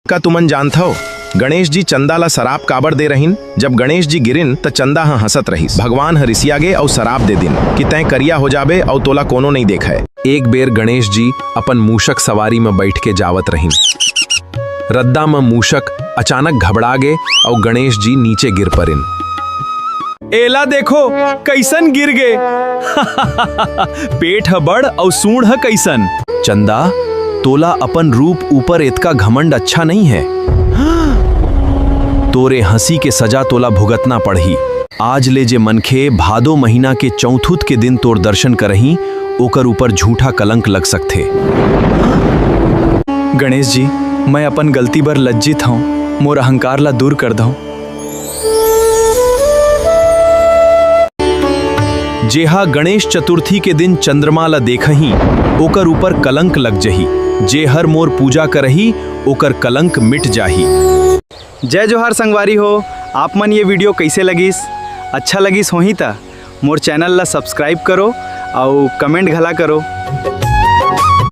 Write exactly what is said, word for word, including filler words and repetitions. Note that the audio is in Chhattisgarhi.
का तुमन जानथव, गणेश जी चंदा ला सराप काबर दे रहिन? जब गणेश जी गिरिन, त चंदा ह हंसत रहिस। भगवान ह रिसिया गे अउ सराप दे दिन कि तैं करिया हो जाबे अउ तोला कोनो नइ देखय। एक बेर गणेश जी अपन मूषक सवारी म बइठ के जावत रहिन। रद्दा म मूषक अचानक घबड़ा गे अउ गणेश जी नीचे गिर परिन। एला देखो, कइसन गिर गे। पेट ह बड़ अउ सूंड़ ह कइसन। चंदा, तोला अपन रूप ऊपर एतका घमंड अच्छा नइ हे। तोरे हंसी के सजा तोला भुगतना पड़ही। आज ले जे मनखे भादो महीना के चौथुत के दिन तोर दर्शन करही, ओकर ऊपर झूठा कलंक लग सकथे। गणेश जी, मैं अपन गलती बर लज्जित हंव, मोर अहंकार ला दूर कर दव। जेहा गणेश चतुर्थी के दिन चंद्रमा ला देखही, ओकर ऊपर कलंक लग जही। जे हर मोर पूजा करही, ओकर कलंक मिट जाही। जय जोहार संगवारी हो, आप मन ये video कइसे लगिस? अच्छा लगिस होही त मोर channel ला subscribe करो अउ comment घला करो।